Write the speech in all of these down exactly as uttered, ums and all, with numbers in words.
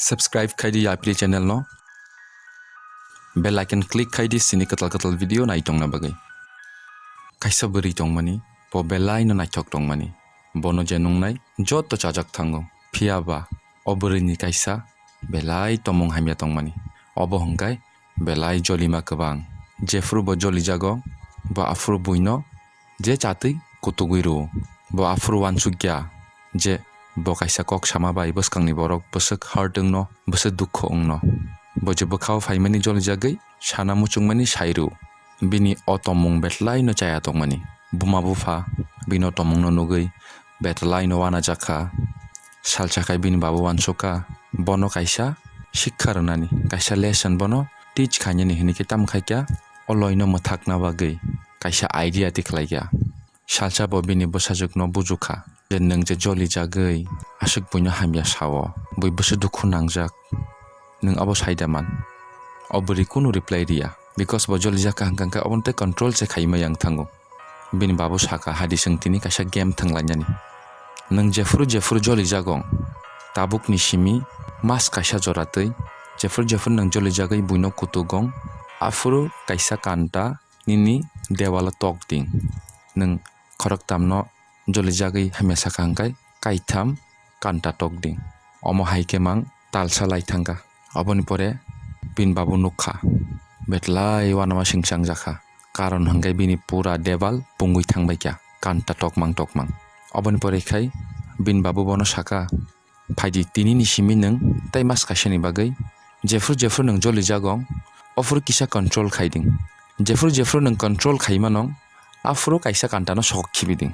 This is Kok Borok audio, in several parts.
Subscribe khai di Yapri channel no. Bell icon click khai di sini kwtal kwtal video nai tongna bagwi. Kaisa bwrwi tongmani, bo belai no naithok tongmani. Bono je nungnai joto chajak thango. Phiya ba o bwrwi ni kaisa belai tomung hamya tongmani. Obo hwnkhe belai jolima kwbang. Jephru bo jolijago, bo aphuru buino je chatwi kutugwi rwo. Bo aphuru uansukya je bo kaisa kok sama bai bwskangni borok bwswk hurt wngno, bwswk dukhu wngno. Bo je bwkhao phaimani jolijagwi sana muchungmani sai rwo. Bini o tomung betlaino chaya tongmani. Buma bupha bini o tomungno nugwi betlaino uanajakha. Salsa khai bini babu uansukha, bono kaisa sikha rwnani, kaisa lesson bono teach khainani hinwi khe tamo khaikha, o loino mwthakna bagwi kaisa idea tikhlaikha. Salsa bo bini bwsajwkno bujukha je nwng je jolijagwi aswk buino hamya sao, bui bwswk dukhu nangjak, nwng abo saida man? O bwrwi kunu reply riya, because bo jolijak kha hwnkha hwnkhe obono tei control se khaimaya wng thango. Bini babu saka, hadi chwng tini kaisa game thwnglainani. Nwng jephuru jephuru jolijagong, tabukni simi mas kaisa jora twi jephuru jephuru nwng jolijagwi buino kutugong, aphuru kaisa kanta nini dewalo tok ding. Nwng khoroktamno jolijagwi hamya saka hwnkhe kaitham kanta tok ding. Omo hai khe mang talsa lai thangkha. Oboni pore bini babu nukha, betlai uanama singchang jakha. Karon hwnkhe bini pura dewal pungwi thangbaikha, kanta tokmang tokmang. Oboni pore khai bini babu bono saka, phaidi tinini simi nwng tei mas kaisani bagwi jephru jephru nwng jolijagong, ophuru kisa control khaiding. Jephru jephru nwng control khaimanong, aphuru kaisa kantano sokok khibiding.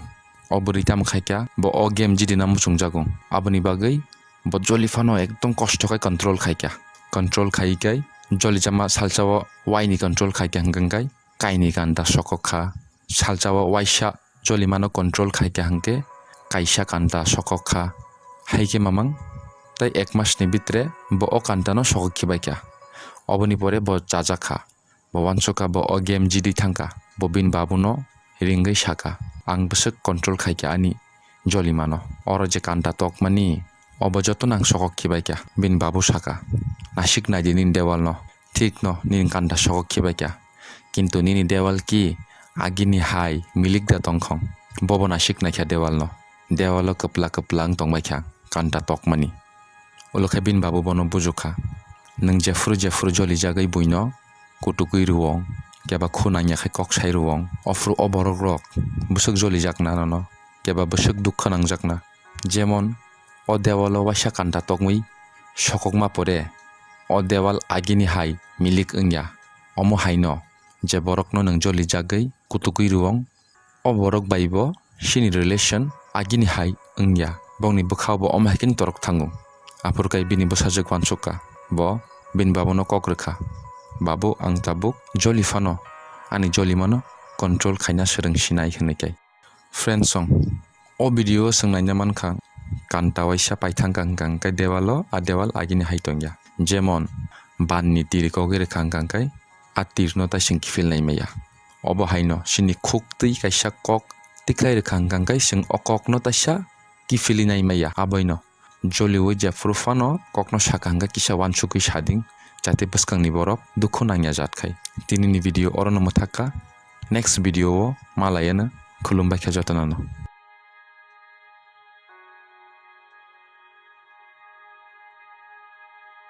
O bwrwi tamo khaikha, bo o game jidina muchungjagong. Aboni bagwi bo joli phano ekdom kosto khai control khaikha. Control khaiwi khai jolijama salsao waini control khaikha hwnkhe kaini kanta sokok kha. Salsao waisa jolimano control khaikha hwnkhe kaisa kanta sokok kha. Hai khe mamang tei ek masni bitre bo o kantano sokok khibaikha. Oboni pore bo chajakha. Bo uansukha, bo o game jidwi thangkha. Bo bini babuno ringwi saka, "Ang bwswk control khaikha ani jolimano. Oro je kanta tokmani, obo jotono ang sokok khibaikha." Bini babu saka, "Nasik naidi nini dewalno. Thikno nini kanta sokok khibaikha. Kintu nini dewal ki agini hai milik da tongkhong?" Bobo nasik naikha dewalno. Dewalo kwpla kwpla wng tongbaikha kanta tokmani. Ulo khe bini babu bono bujukha, "Nwng jephru jephru jolijagwi buino kutugwi rwong, keba khu nangya khe kok sai rwong, ophru o borok rok bwswk jolijakna nono, keba bwswk dukha nangjakna. Jemon o dewalo waisa kanta tokmwi sokokma pore o dewal agini hai milik wngya. Omo haino je borokno nwng jolijagwi kutugwi rwong, o borok bai bo chini relation agini hai wngya, bongni bwkhao bo omo hai khe torok thango." Aphuru khe bini bwsajwk uansukha, bo bini babuno kok rwkha, "Babu, ang tabuk joli phano ani jolimano control khaina swrwng sinai," hwnwi khe. Friends song, o video o chwng naina mankha, kanta waisa paithangkha hwnkha hwnkhe dewalo, a dewal agini hai tongya. Jemon, banni tir kogwi rwkha hwnkha hwnkhe a tirno tai chwng kiphilnai maya. Obo haino chini khuk twi kaisa kok tikhlai rwkha hwnkha hwnkhe chwng o kokno taisa kiphilinai maya. Aboino joliwi jephru phano kokno sakha hwnkhe kisa uansukwi sading, jate bwskangni borok dukhu nangya jat khai. Tinini video orono mwthakha, next video o malaiyano, khulumbai kha jotono no.